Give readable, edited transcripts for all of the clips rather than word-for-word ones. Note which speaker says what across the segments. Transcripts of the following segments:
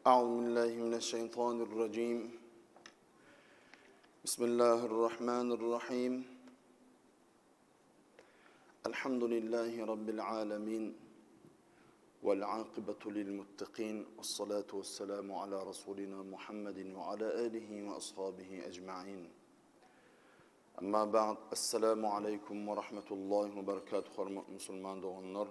Speaker 1: Euzu billahi mineşşeýtanirrajim. Bismillahirrahmanirrahim. Elhamdülillahi rabbil alamin. Vel akibatu lil muttaqin. Vessalatu vesselamu ala rasulina Muhammedin ve ala alihi ve ashabihi ecmaîn. Emma ba'd. Esselamu aleýkum we rahmetullahi we berekatuh hormatly musulman doganlar.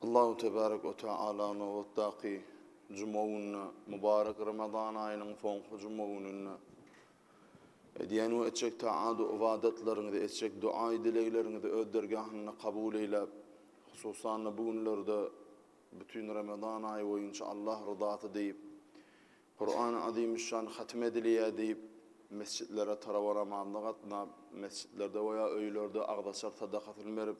Speaker 1: Allahu tebarek we taala nobatdaky juma gününe, mübarek Ramazan aýynyň soňky juma gününde edýän we etjek taat we ybadatlaryňyzy, etjek duaý dilegleriňizi öz dergahynda kabul eýläp, hususan-da bu günlerde bütin Ramazan aýy boýunça Allah ryzasy diýip, Kurany Azymüşşan hatym edilýär diýip, mesjitlere tarawa namazyna gatnap, mesjitlerde we ýa öýlerde agzaçar sadakasyny berip,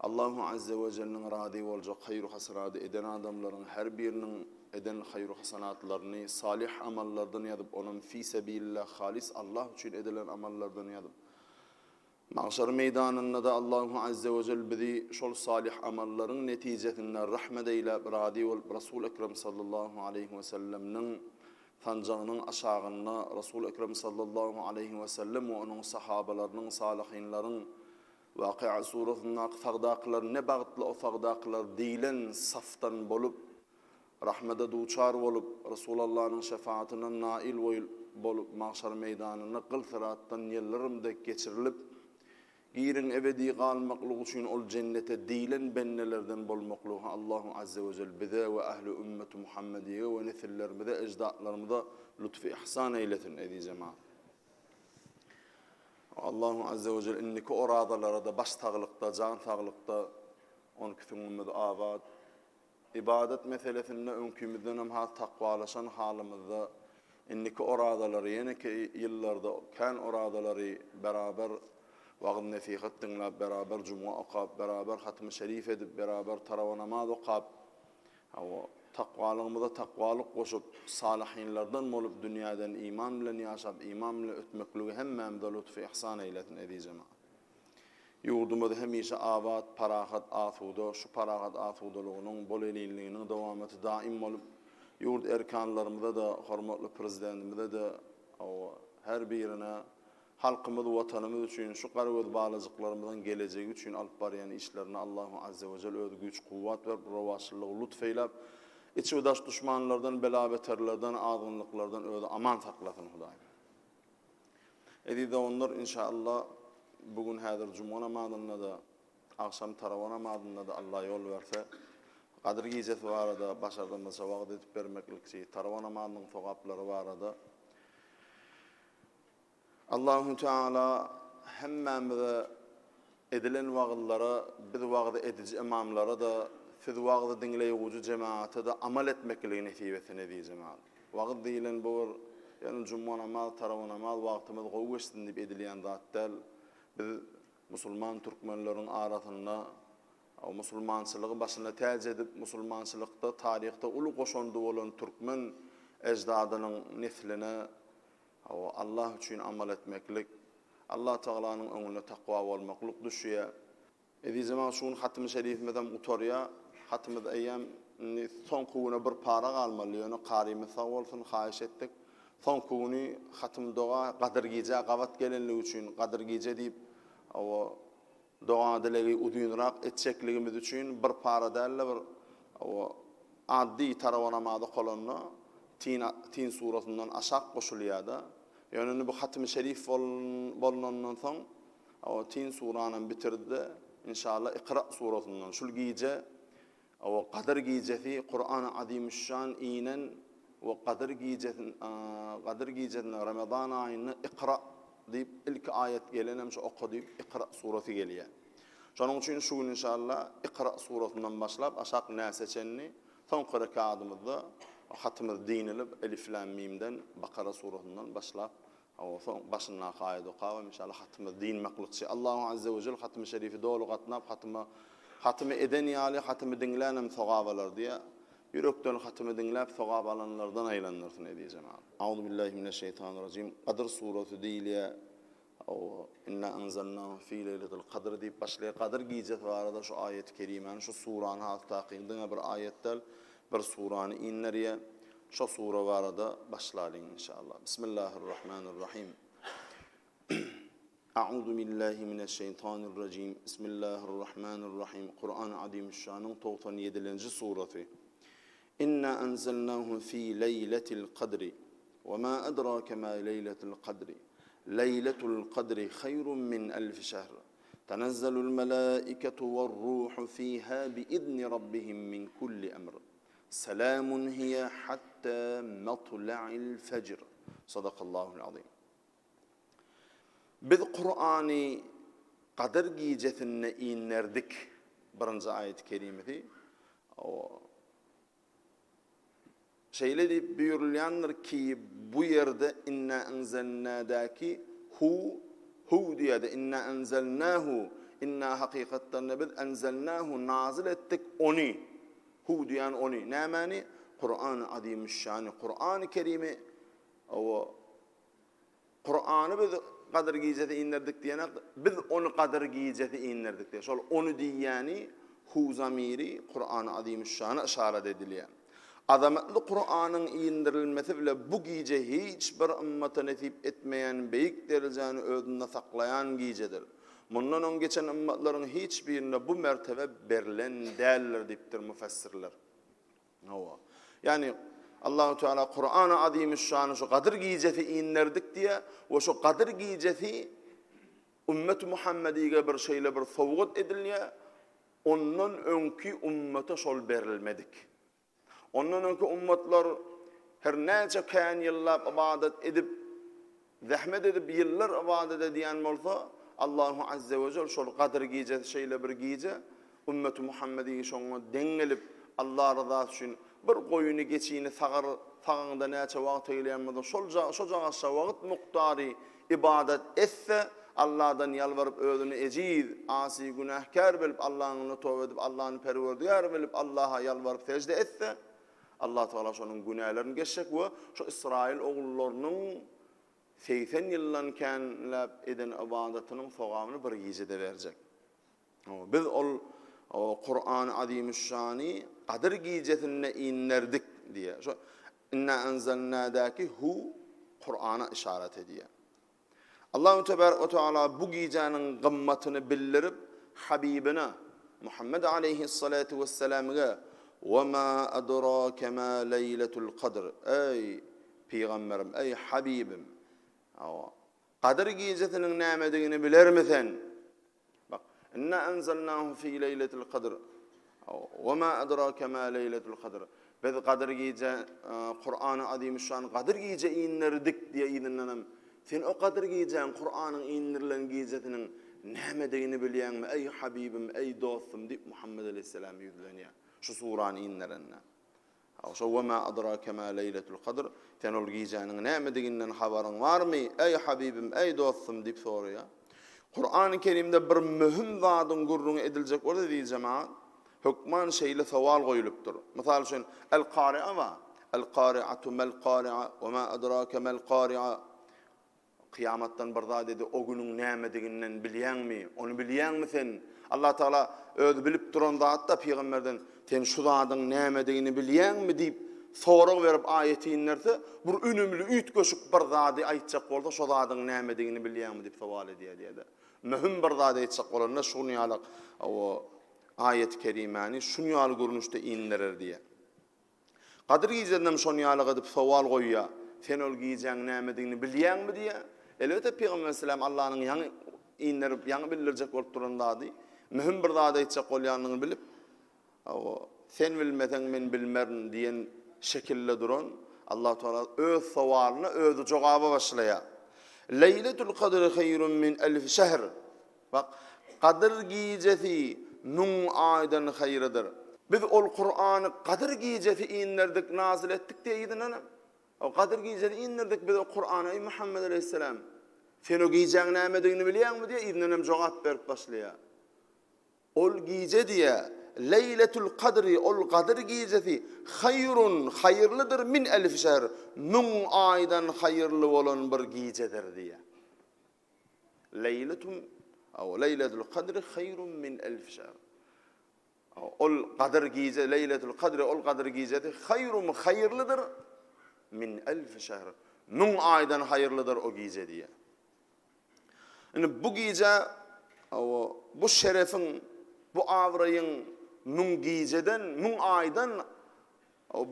Speaker 1: Allahu Azze we Jelleniň razy boljak haýyr-hasanady eden adamlaryň her biriniň eden haýyr-hasanatlaryny salyh amallardan ýazyp, onam fi sebilillah halys Allah üçin edilen amallardan ýazyp, Magşar meýdanynda-da Allahu Azze we Jel bizi şol salyh amallaryň netijesinde rahmet eýläp, razy bolup, Rasul Ekrem sallallahu aleýhi we sellemniň sanjagynyň aşagynda Rasul Ekrem sallallahu aleýhi we sellem we onuň sahabalarynyň, salyhynlaryň Waky'a surasyndaky sagdakylar ne bagtly o sagdakylar diýlen safdan bolup, Rahmede duçar bolup, Resulallanyň şefaatine nail bolup, magşar meýdanynda gyl syratdan ýyldyrym dek geçirilip, giriň ebedi galmaklyk üçin ol jennete diýlen bendelerden bolmaklygy Allahu azze we jel bize we ähli ümmeti Muhammediýe we nesillerimize, eždatlarymyza lutfy ihsan eýlesin, eziz jemaat. Allahu azze we jel indiki orazalara-da baş saglykda, jan saglykda, onki süňňümiz abat, Ybadat meselesinde öňkimizdenem has takwalaşan halymyzda indiki orazalary, ýeneki ýyllarda kän orazalary beraber wagyz-nesihat diňläp, beraber jumga okap, beraber hatymy şerif edip, beraber tarawa namaz okap, hawa, takwalygymyza takwalyk goşup, salyhynlardan bolup dünýäden iman bilen ýaşap, iman bilen ötmekligi hemmämize lutfy-ihsan eýlesin, eziz jemagat! Ýurdumyz hemişe abat, parahat, asuda, şu parahat asudalygynyň, bol-elinliginiň dowamaty daýym bolup, ýurt erkanlarymyza-da, hormatly Prezidentimize-de, hawa, her birine halkymyz, Watanymyz üçin, şu garagöz balajyklarymyzyň gelejegi üçin alyp barýan işlerine Allahu azze we jel özi güýç-kuwwat berip, rowaçlylygy lutf eýläp, iç we daş duşmanlardan, bela-beterlerden, azgynlyklardan özi aman saklasyn, Hudaýym. Eziz doganlar inşallah bu gün häzir juma namazynda-da agşam tarawa namazynda-da Allah ýol berse Gadyr gijesi barada başardymyzça wagyz edip bermeklikçi tarawa namazynyň sogaplary barada Allahu Teala hemmämize Edilen wagyzlara biz wagyz ediji ymamlara-da, siz wagzy diňleýgujy jemagata-da amal etmekligi nesip etsin eziz jemagat. Wagyz diýilen bu bir ýöne juma namaz, tarawa namaz wagtymyz gowy geçsin diýip edilýän zat däl. Biz musulman türkmenleriň arasynda musulmançylygy başyna täç edip, musulmançylykda taryhda uly goşandy bolan türkmen eždadynyň nesline Hawa, Allah üçin amal etmeklik, Allah Tagalanyň öňünde takwa bolmaklyk düşýär. Eziz jemagat, şu gün hatymy şerifimizem gutarýar. Hatymyz eýýäm indi soňky güne bir para galmaly, ýöne karymyz sag bolsun, haýyş etdik. Soňky güni hatym doga Gadyr gijä gabat gelenligi üçin Gadyr gije diýip, hawa, Doga-dilegi uzynrak etjekligimiz üçin bir para däl-de bir o addy tarawa namaz okalanda Tin Tin surasyndan aşak goşulýar-da. Ýöne indi bu hatymy şerif bolunandan soň o Tin suranam bitirdi-de, inşallah Ikra surasyndan şul gije Hawa, Gadyr gijesi Kurany Azymüşşan inen we Gadyr gijesin Gadyr gijesinde Ramazan aýynda Ikra diýip ilki aýat gelenem şu oka diýip Ikra surasy gelýär. Şonuň üçin şu gün inşallah Ikra surasyndan başlap aşak Näse çenli soňky rekadymyzda hatymyz dinilip Elif Lam Mimden Bakara surasyndan başlap Hawa, soň başyndaky aýady okabam inşallah hatymyz dynmaklykçy. Allahu azze we jel hatymy şerifi doly gatnap hatyma hatymy eden ýaly hatymy diňlänem sogap alar diýýär. Ýürekden hatymy diňläp sogap alanlardan aýlandyrsyn eziz jemagat. Auzubillahi mineşşeýtanirrajim. Gadyr surasy diýilýär. Hawa, Inna enzelnahu fi leýletil kadr diýip başlaýar. Gadyr gijesi barada şu aýaty kerimäni, şu surany has takygy diňe bir aýat däl. bir surany inderýär. Şo sura barada başlalyň inşallah. Bismillahirrahmanirrahim. A'uzu billahi mineşşeýtanirrajim. Bismillahirrahmanirrahim. Kur'an-ı Azimüşşanyň 97-nji surasy. Inna enzelnahu fi leýletil kadri. We ma edrake ma leýletul kadri. Leýletul kadri haýrun min elfi şehr. Tenezzelul melaiketu werruhu fiha biizni rabbihim min kulli emr. Selamun hiye hatta matla'il fejr. Sadakallahul azim. Biz Kurany Gadyr gijesinde inderdik. Birinji aýaty kerimesi. Şeýle diýip buýrulýandyr ki, bu ýerde inna enzelnadäki hu, hu diýýär-de, inna enzelnahu, inna hakykatdan-da biz enzelnahu nazyl etdik ony, hu diýýän ony, nämäni? Kurany Azimüşşany, Kurany Kerimi, owa, Kurany biz Gadyr gijesi inderdik diýenak, biz ony Gadyr gijesi inderdik diýýär. Şol ony diýýäni hu zamiri Kurany Azimüşşana yşarat edilýär. Azamatly Kuranyň indirilmesi bile bu gije hiç bir ymmata nesip etmeýän beýik derejäni özünde saklaýan gijedir. Mundan öň geçen ymmatlaryň hiç birine bu mertebe berlen däldir diýipdir müfessirler. Hawa. Ýagny Allahu Teala Kurany Azimüşşany şu Gadyr gijesi inderdik diýýär we şu Gadyr gijesi ümmet Muhammedige bir şeýle bir sowgat edilýär, ondan öňki ümmete şol berilmedik. Ondan öňki ümmetler her näçe kän ýyllap ybadat edip, Zähmet edip ýyllar ybadat edýän bolsa, Allahu azze we jel şol Gadyr gijesi şeýle bir gije, ümmeti Muhammediň şoňa deň gelip, Allah ryzasy üçin bir goýuny, geçini sagar, sagaňda näçe wagt eglýän bolsa, şol şojagaşça wagt mukdary ybadat etse, Allahdan ýalbaryp özüni ejiz, asy, günähkär bilip, Allahyn öňünde toba edip, Allahny Perwerdigär bilip, Allaha ýalbaryp sežde etse, Allah Tagala şonuň günälerini geçjek we şu Ysraýyl ogullarynyň 80 ýyldan känläp eden ybadatynyň sogabyny bir gijede berjek. Biz ol Kurany Azimüşşany Gadyr gijesinde inderdik diýýär. Şu Inna enzelnadäki hu Kurana yşarat edýär. Allahu tebarek we teala bu gijäniň gymmatyny bildirip, Habibine, Muhammed aleýhissalatu wessalamge, We ma adrake ma leýletul kadr, Eý, pygamberim, eý, Habibim, hawa, Gadyr gijesiniň nämedigini bilermi sen? Bak, Inna enzelnahu fi leýletil kadr. Wa ma adrake ma leýletul kadr. Biz Gadyr gije Kurany Azimüşşany Gadyr gije inderdik diýe yzyndan hem sen o Gadyr gijäň Kuranyň indirilen gijesiniň nämedigini bilýäňmi eý Habibim, eý dostum diýip Muhammed aleýhissalama ýüzlenýär. Şu surany inderende. Şo we ma adrake ma leýletul kadr, sen ol gijäniň nämediginden habaryň barmy, eý habibim, eý dostum diýip soraýar. Kurany Kerimde bir möhüm zadyň gürrüňi ediljek bolsa eziz jemagat, hökman şeýle sowal goýulypdyr. Mysal üçin, El Kari'a bar. El Kari'atu mel Kari'a we ma adrake mel Kari'a. Kyýamatdan bir zat edi, o günüň nämediginden bilýäňmi? Ony bilýäňmi sen? Allah Tagala özi bilip duran zatda pygamberden, Sen şu zadyň nämedigini bilýäňmi? diýip sorag berip aýaty inderse, bir önümli üýtgeşik bir zady aýtjak bolsa, şo zadyň nämedigini bilýäňmi diýip sowal edýär diýýär-de. Möhüm bir zady aýtjak bolanda şuny ýaly aýaty kerimäni şuny ýaly görnüşde inderer diýýär. Gadyr gijesinem şony ýalyk edip sowal goýýar, Sen ol gijäň nämedigini bilýäňmi? diýýär. Elbetde, Pygamber aleyhisselam Allanyň ýaňy inderip, ýaňy bildirjek bolup duran zady, möhüm bir zady aýtjak bolýanyny bilip, Hawa, sen bilmeseň, men bilmerin diýen şekilde duran Allahu tagala öz sowalyna özi jogaba başlaýar. Leýletul kadri haýrun min elfi şehr. Bak, Gadyr gijesi müň aýdan haýrydyr. Biz ol Kurany Gadyr gijesi inderdik, nazyl etdik diýe yzyndanam. O Gadyr gijesi inderdik biz o Kurany eý Muhammed aleýhissalam. Sen o gijäň nämedigini bilýäňmi diýe yzyndanam jogap berip başlaýar. Ol gije diýe, Leýletul Kadri ol Gadyr gijesi haýrun haýyrlydyr min elfi şehr, müň aýdan haýyrly bolan bir gijedir diýe. Leýletum, aw, Leýletul Kadri haýrun min elfi şehr. Ol Gadyr gije, Leýletul Kadri, ol Gadyr gijesi haýrum haýyrlydyr min elfi şehr. Müň aýdan haýyrlydyr o gije diýýär. Indi bu gije bu şerefiň, bu abraýyň müň gijeden, müň aýdan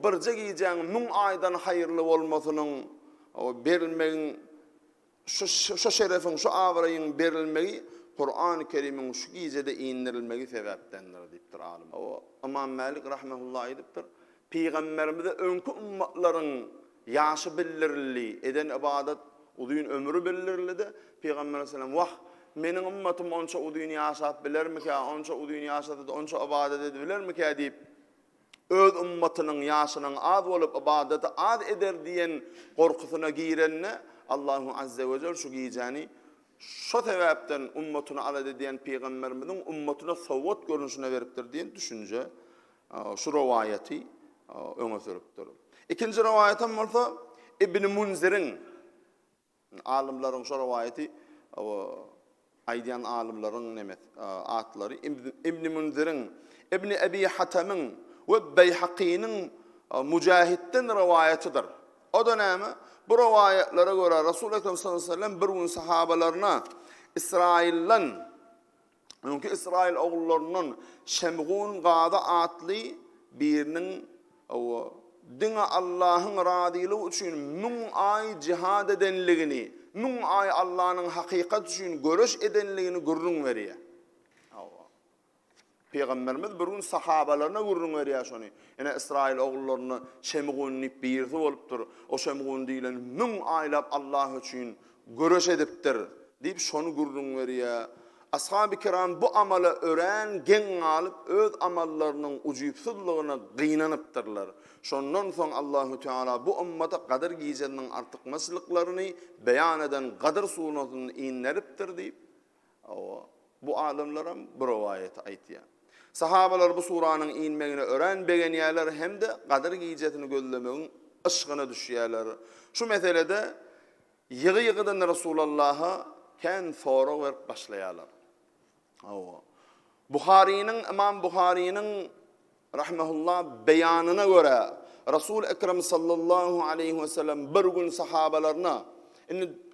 Speaker 1: birje gijäň müň aýdan haýyrly bolmasynyň berilmegiň Şu şu şerefiň, şu abraýyň berilmegi Kurany Kerimiň şu gijede indirilmegi sebäpdendir diýipdir alym. Hawa, Ymam Mälik rahimehullah aýdypdyr, Pygamberimize öňki ymmatlaryň ýaşy bildirildi, eden ybadat, uzyn ömri bildirildi-de, Pygamber aleyhisselam, Wah, meniň ymmatym onça uzyn ýaşap bilermikä, onça uzyn ýaşasa-da onça ybadat edip bilermikä diýip, öz ymmatynyň ýaşynyň az bolup, ybadaty az eder diýen gorkusyna girende, Allahu azze we jel şu gijäni şo sebäpden ummatyny alada edýän pygamberimiziň ummatyna sowgat görnüşinde beripdir diýen düşünje şu rowaýaty öňe sürüpdir. Ikinji rowaýatam bolsa Ibn Munziriň Alymlaryň şo rowaýaty aýdýan alymlaryň nemes atlary Ibn Munziriň, Ibn Ebi Hatamyň we Beýhakynyň Mujahitden rowaýatydyr. O-da näme? Bu rowaýatlara görä Resul Ekrem sallallahu aleyhi ve sellem bir gün sahabalaryna Ysraýyldan Öňki Ysraýyl ogullaryndan Şemgun Gazy atly biriniň diňe Allahyň razylygy üçin müň aý jihad edenligini, müň aý Allanyň hakykat üçin göreş edenligini gürrüň berýär. Pygamberimiz bir gün sahabalaryna gürrüň berýär şony. Ine Ysraýyl ogullarynda Şemgun diýip birisi bolupdyr. O Şemgun diýlen müň aýlap Allah üçin göreş edipdir diýip şony gürrüň berýär. Ashaby kiram bu amala örän geň galyp öz amallarynyň ujypsyzlygyna gynanypdyrlar. Şondan soň Allahu Teala bu ymmata Gadyr gijesiniň artykmaçlyklaryny beýan eden Gadyr surasyny inderipdir diýip, bu alymlaram bu rowaýaty aýtýar. Sahabalar bu suranyň inmegine örän begenýärler hem-de Gadyr gijesini gözlemegiň yşgyna düşýärler. Şu meselede Ýygy-ýygydan Resulallaha kän sorag berip başlaýarlar. Hawa. Buharynyň, Ymam Buharynyň rahimehullah beýanyna görä, Resul Ekrem sallallahu aleýhi we sellem bir gün sahabalaryna, indi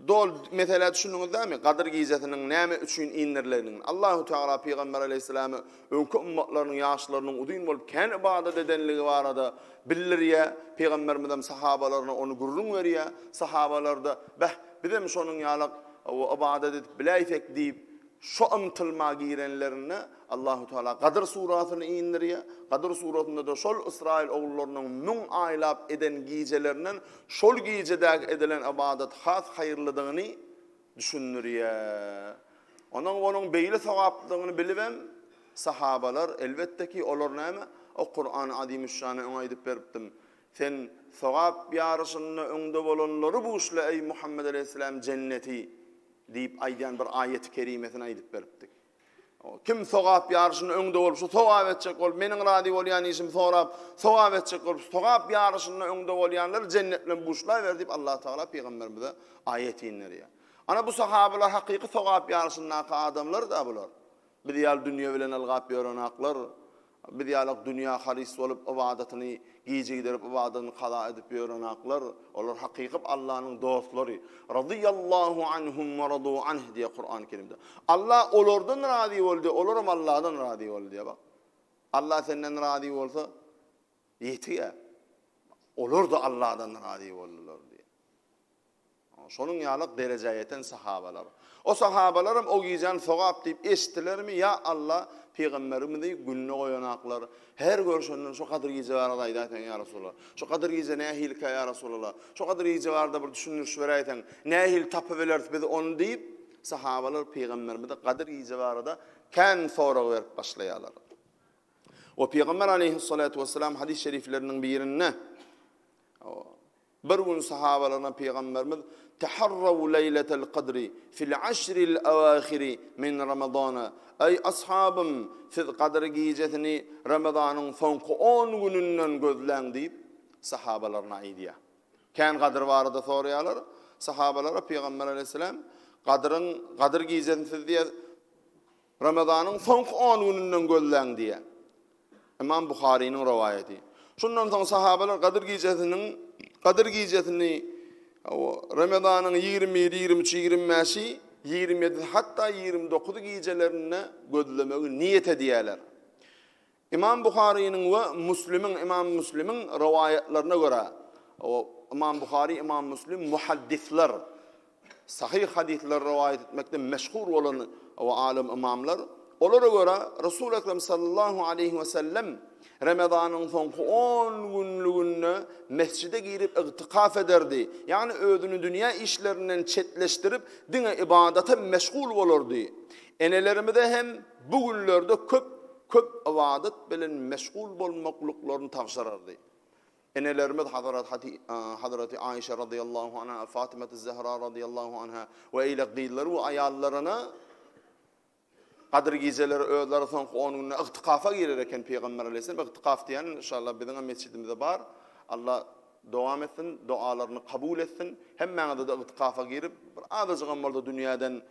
Speaker 1: Doly meselä düşündiňiz dämi? Gadyr gijesiniň näme üçin indirilendigini. Allahu Teala Pygamber aleýhissalama öňki ymmatlarynyň ýaşlarynyň uzyn bolup kän ybadat edenligi barada bildirýär. Pygamberimizem sahabalaryna ony gürrüň berýär. Sahabalar-da, Beh, bizem şonuň ýalak ybadat edip biläýsek diýip, şo ymtylma girenlerinde Allahu Teala Gadyr surasyny indirýär. Gadyr surasynda-da şol Ysraýyl ogullarynyň müň aýlap eden gijelerinden şol gijedäki edilen ybadat has haýyrlydygyny düşündirýär. Onuň onuň beýle sogaplydygyny bilibem sahabalar, elbetde ki, olar näme? O Kurany Azimüşşany öň aýdyp beripdim. Sen sogap ýaryşynda öňde bolanlary buşla eý Muhammet aleýhissalam jenneti diýip aýdýan bir aýaty kerimesini aýdyp beripdik. Kim sogap ýaryşynda öňde bolup, şu sogap etjek bolup, meniň razy bolýan işimi sorap, sogap etjek bolup, sogap ýaryşynda öňde bolýanlary jennet bilen buşlaber diýip Allah Tagala pygamberimize aýat inderýär. Ana bu sahabalar hakyky sogap ýaryşyndaky adamlar-da bular. Biz ýaly dünýe bilen ylgap ýörenaklar. Biz ýalak dünýä halys bolup ybadatyny gije giderip ybadatyny kaza edip ýörenaklar, olar hakyky Allanyň dostlary. Radyýallahu anhum we radu anh diýýär Kurany Kerimde. Allah olardan razy boldy, olaram Alladan razy boldy diýýär bak. Allah senden razy bolsa ýetigä. Olar-da Alladan razy boldular diýýär. Şonuň ýalak derejä ýeten sahabalar. O sahabalaram o gijäni sogap diýip eşitdilermi, ýa Alla, pygamberimizi gününe goýanaklar, her görşenden şo Gadyr gije barada aýdaýsaň ýa Resulallah, şo Gadyr gije nähilikä ýa Resulallah, şo Gadyr gije barada bir düşündiriş beräýseň, nähili tapybileris biz ony diýip, sahabalar pygamberimize Gadyr gije barada kän sorag berip başlaýarlar. We pygamber aleýhissalatu wessalam hadys şerifleriniň birinde, Bir gün sahabalaryna Pygamberimiz, Teharraw leýletel kadri fil aşril awahiri min Ramazana, Eý, ashabym, siz Gadyr gijesini Ramazanyň soňky on gününden gözläň diýip, sahabalaryna aýdýar. Kän Gadyr barada soraýarlar. Sahabalara Pygamber aleýhissalam, Gadyryň, Gadyr gijesini siz diýýär. Ramazanyň soňky on gününden gözläň diýýär. Ymam Buharynyň rowaýaty. Şundan soň sahabalar Gadyr gijesiniň Gadyr gijesini Ramazanyň 21, 23, 25-i, 27-si hatda 29 gijelerinde gözlemegi niýet edýärler. Ymam Buharynyň we Müslimiň, Ymam Müslimiň rowaýatlaryna görä, Ymam Buhary, Ymam Müslim muhaddisler, sahyh hadyslar rowaýat etmekde meşhur bolan alym ymamlar, olara görä Resul Ekrem sallallahu aleýhi we sellem Remezanyň soňky on günlüginde mesjide girip ygtykaf ederdi, ýagny özüni dünýä işlerinden çetleşdirip diňe ybadata meşgul bolardy. Enelerimize hem bu günlerde köp köp ybadat bilen meşgul bolmaklyklaryny tabşyrardy. Enelerimiz Hazreti Aişe radyýallahu anha, Fatymaty Zehra radyýallahu anha we eýle gyzlary we aýallaryna Gadyr gijeleri özleri soňky on günde ygtykafa girer eken Pygamber aleýhissalam. Ygtykaf diýen inşallah biziň hem mesjidimizde bar. Allah dowam etsin, dogalaryny kabul etsin. Hemmäňize-de ygtykafa girip, bir azajygam bolsa dünýäden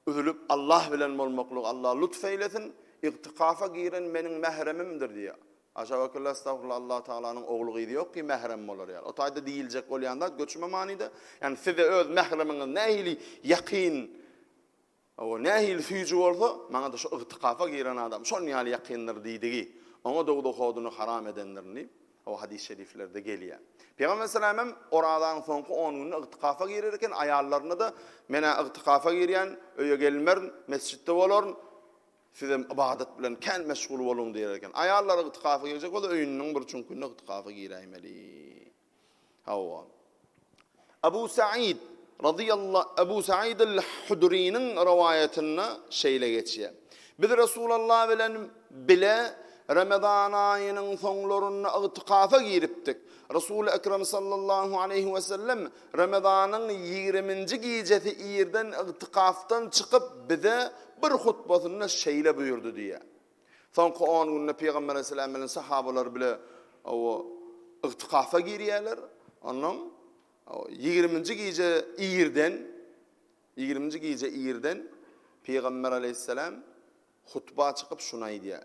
Speaker 1: Üzülip Allah bilen bolmaklygy Allah lutf eýlesin, Igtikafa giren meniň mähremimdir diýýär. Aşa-wakilla estagfurullah Allah Tagalanyň ogly gyzy ýok ki mährem bolar ýaly. O taýda diýiljek bolýan zat göçme manyda, ýagny size öz mähremiňiz nähili ýakyn, hawa nähili süýji bolsa, maňa-da şu igtikafa giren adam şon ýaly ýakyndyr diýdigi, oňa dowzah oduny haram edendirin diýip, O hadys şeriflerde gelýär. Pygamber aleyhisselam hem orazanyň soňky on gününde ygtykafa girer eken, aýallaryna-da, Men-ä ygtykafa girýän, öýe gelmerin, mesjitde bolaryn, sizem ybadat bilen kän meşgul boluň diýer eken. Aýallar ygtykafa girjek bolsa, öýüniň bir çüňkünde ygtykafa giräýmeli. Hawa. Abu Said razyýallah Abu Said al-Hudrynyň rowaýatynda şeýle geçýär. Biz Resulallah bilen bile Ramazan aýynyň soňlarynda ygtykafa giripdik. Resul Ekrem sallallahu aleýhi we sellem Ramazanyň ýigriminji gijesi irden ygtykafdan çykyp bize bir hutbasynda şeýle buýurdy diýýär. Soňky on günde Pygamber aleyhisselam bilen sahabalar bile ygtykafa girýärler. Ondan ýigriminji gije irden ýigriminji gije irden Pygamber aleyhisselam hutba çykyp şuny aýdýar.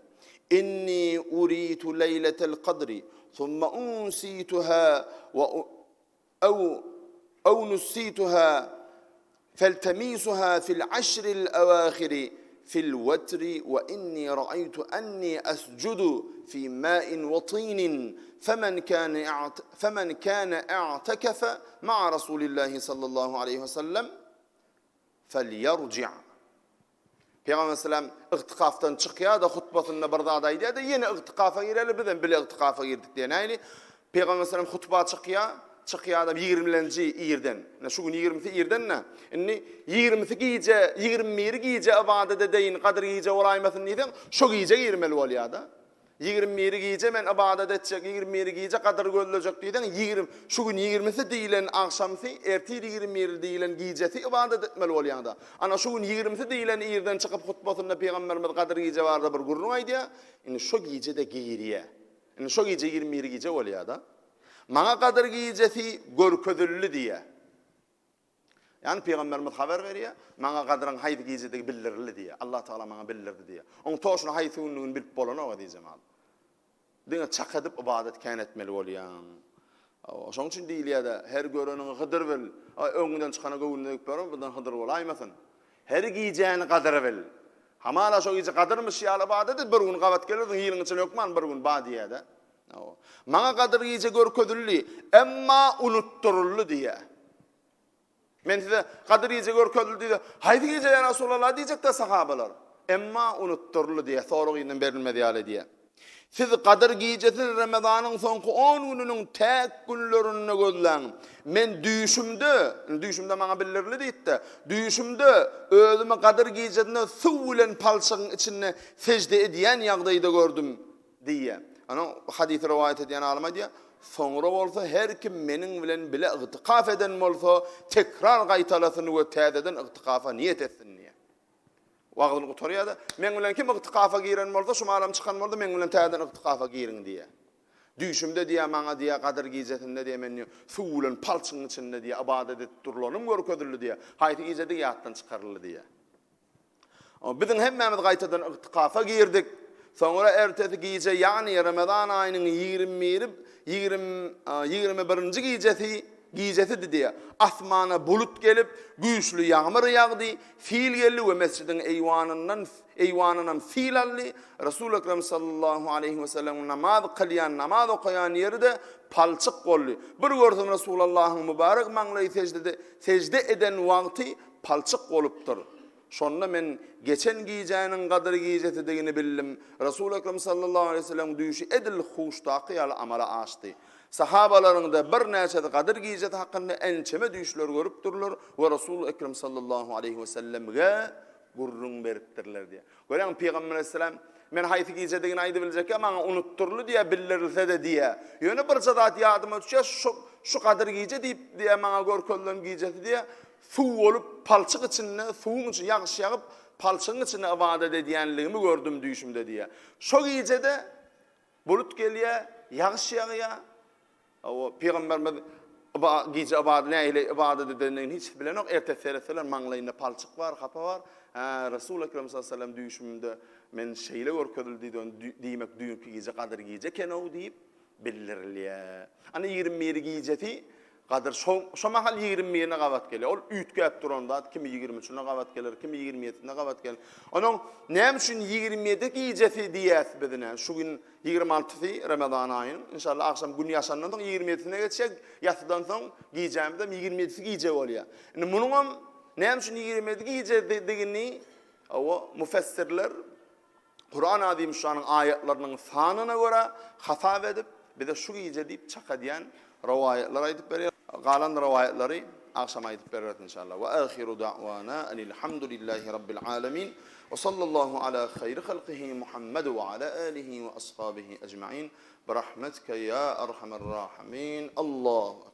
Speaker 1: Inni uritu leýletel kadri summa unsituha we Ew ew nussituha feltemisuha fil aşril ewahiri fil wetri we inni raýtu enni esjudu fi main we tinin femen kâne femen kâne i'tekefe ma'a Rasulillahi sallallahu aleýhi we sellem felýerji'. Pygamber aleyhisselam ygtykafdan çykýar-da, hutbasynda bir zat aýdýar-da, ýene ygtykafa girýärler, bizem bile ygtykafa girdik diýen nähili? Pygamber aleyhisselam hutba çykýar, çykýar-da ýigriminji irden. Ine şu gün ýigrimisi irden-de. Indi ýigrimisi gije, 21-i gije ybadat edeýin, Gadyr gije bolaýmasyn diýseň, şo gije girmeli bolýar-da. Ýigrimi biri gije men ybadat etjek, ýigrimi biri gije gadyr gözlejek diýseň, ýigrim, şu gün ýigrimisi diýlen agşamsy, ertir ýigrimi biri diýlen gijesi ybadat etmeli bolýaň-da. Ana, şu gün ýigrimisi diýlen irden çykyp hutbasynda pygamberimiz gadyr gije barada bir gürrüň aýdýar. Indi şo gije-de girýär. Indi şo gije ýigrimi biri gije bolýar-da. Maňa gadyr gijesi görkezildi diýýär. Ýagny pygamberimiz habar berýär, maňa gadyryň haýsy gijedigi bildirildi diýýär. Allah Tagala maňa bildirdi diýýär. Oň toşuna haýsy gündigini bilip bolanok eziz jemagat. Diňe çak edip ybadat kän etmeli bolýaň. Şoň üçin diýilýär-de, her göreniňi Hydyr bil. Aý, öňüňden çykana göwnüne degip ýörme, bundan Hydyr bolaýmasyn. Her gijäni gadyr bil. Hamala şo gije gadyrmyş ýaly ybadat et, bir gün gabat gelersiň, ýylyň içinde hökman bir gün ba diýýär-de. Maňa gadyr gije görkezildi, emma unutdyryldy diýýär. Men size Gadyr gije görkezildi diýse, haýsy gije ýa Resulallah diýjekdir sahabalar. Emma unutdyryldy diýýär, sorag yzyndan berilmez ýaly diýýär. Siz Gadyr gijesini Ramazanyň soňky on gününiň täk günlerinde gözläň. Men düýşümde, indi düýşümde maňa bildirildi diýipdi, düýşümde özümi Gadyr gijesinde suw bilen palçygyň içinde sežde edýän ýagdaýda gördüm. Diýýär. Ana, hadysy rowaýat edýän alym aýdýar, Soňra bolsa her kim meniň bilen bile ygtykaf eden bolsa, tekrar gaýtalasyn we täzeden ygtykafa niýet etsin diýýär. Wagzyny gutarýar-da, Meň bilen kim ygtykafa giren bolsa, şu malam çykan bolsa, meň bilen täzeden ygtykafa giriň diýýär. Düýşümde diýýär, maňa diýýär, Gadyr gijesinde diýýär, men diýýär, suw bilen palçygyň içinde diýýär, ybadat edip durlanym görkezildi diýýär. Haýsy gijedigi ýatdan çykaryldy diýýär. Biziň hemmämiz gaýtadan ygtykafa girdik. Soňra ertesi gije, ýagny Remezan aýynyň ýigrimi biri, ýigrimi, ýigrimi birinji gijesi, gijesidi diýýär. Asmana bulut gelip, güýçli ýagmyr ýagdy, sil geldi we mesjidiň eýwanyndan, eýwanynam sil aldy. Resul Ekrem sallallahu aleýhi we sellemiň namaz kylýan, namaz okaýan ýeri-de palçyk boldy. Bir görsem Resulallahyň mübarek maňlaýy seždede, sežde eden wagty palçyk bolupdyr. Şonda men geçen gijäniň Gadyr gijesidigini bildim. Resul Ekrem sallallahu aleýhi we sellemiň düýşi edil huşdaky ýaly amala aşdy. Sahabalaryň-da birnäçesi Gadyr gijesi hakynda ençeme düýşler görüpdirler we Resul Ekrem sallallahu aleýhi we sellemge gürrüň beripdirler diýýär. Görýäňmi, Pygamber aleýhissalam, Men haýsy gijedigini aýdybiljekkä, maňa unutdyryldy diýýär, bildirilse-de diýýär. Ýöne birje zat ýadyma düşýär, şu şu Gadyr gije diýip diýýär, maňa görkezilen gijesi diýýär. Suw bolup, palçyk içinde, suwuň içi ýagyş ýagyp, palçygyň içinde ybadat edýänligimi gördüm düýşümde diýýär. Şo gije-de bulut gelýär, ýagyş ýagýar. Hawa, pygamberimiz gije ybadat nähili ybadat edendigini hiç bilenok. Ertesi seretseler maňlaýynda palçyk bar, hapa bar. Hä, Resul Ekrem sallallahu aleyhi ve sellem düýşümde men şeýle görkezildi diýdi, diýmek düýnki gije Gadyr gije eken-ow diýip bildirilýär. Ana 21 gijesi Gadyr şo, şo mahal ýigrimi birine gabat gelýär. Ol üýtgäp duran zat, kimi ýigrimi üçüne gabat geler, kimi ýigrimi ýedisine gabat geler. Onuň näme üçin 27 gijesi diýýäs biz ine, şu gün 26-sy Ramazan aýynyň, inşallah agşam gün ýaşandan soň 27-sine geçýär, ýasydan soň gijämizem 27-si gije bolýar. Indi munuňam näme üçin 27 gijedigini, hawa, müfessirler Kuran Azimüşşanyň aýatlarynyň sanyna görä hasap edip, bize şu gije diýip çak edýän rowaýatlar aýdyp berýär. Galan rowaýatlary agşam aýdyp bereris inşallah. Wa ahiru da'wana enilhamdulillahi rabbil alamin. Wa sallallahu ala haýri halkihi Muhammed wa ala alihi wa ashabihi ecmain. Bi rahmetike ya erhamer rahimin. Allahu.